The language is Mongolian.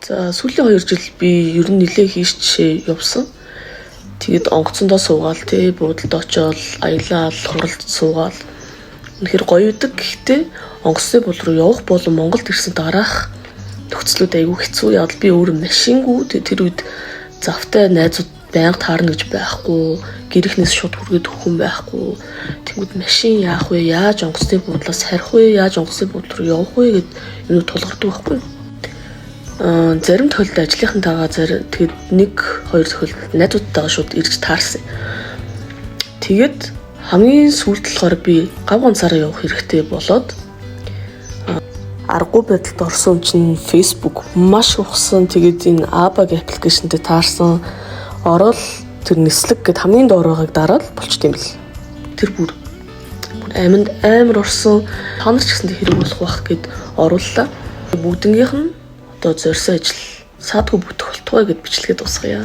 За, сүүлийн 2 жил би ер нь нилээ хийшчээ явсан. Тэгээд онгоцондоо суугаал те, буудалд очиод аялал, хуралд суугаал. Үнэхээр гоё үүдэг. Гэхдээ онгоцны буудал руу явах болон Монголд ирсэн дараах нөхцлүүд айгүй хэцүү. Яг л би өөрөө машингүй, тэр үед завтай найзууд байнга таарна гэж байхгүй. Гэрийнхнээс шууд хүргээд өгөх хүн байхгүй. Тэнгүүд машин яах вэ? Яаж онгоцны буудлаас харих вэ? Яаж онгоцны буудал руу явах вэ гэд юмнууд тулгардаг байхгүй. Зарим тохиолдолд ажлынхантайгаа, зарим тэгээд нэг хоёр тохиолдолд найзуудтайгаа шууд ирж таарсан. Тэгээд хамгийн сүүлд болохоор би гав ганцаараа явах хэрэгтэй болоод аргагүй байдалд орсон чинь Facebook маш ухсан. Тэгээд энэ Абаг application тэй таарсан. Ороод тэр нислэг гэд хамгийн доор байгааг дараад болчт юм бэл. Тэр бүр бүр аминд амар орсон. Та нар ч гэсэн хэрэг болох байх гэд орууллаа. Бүгднгийнх нь одоо зорьсон ажил саадгүй бүтэх болтугай гэд бичлэгээ дуусгая.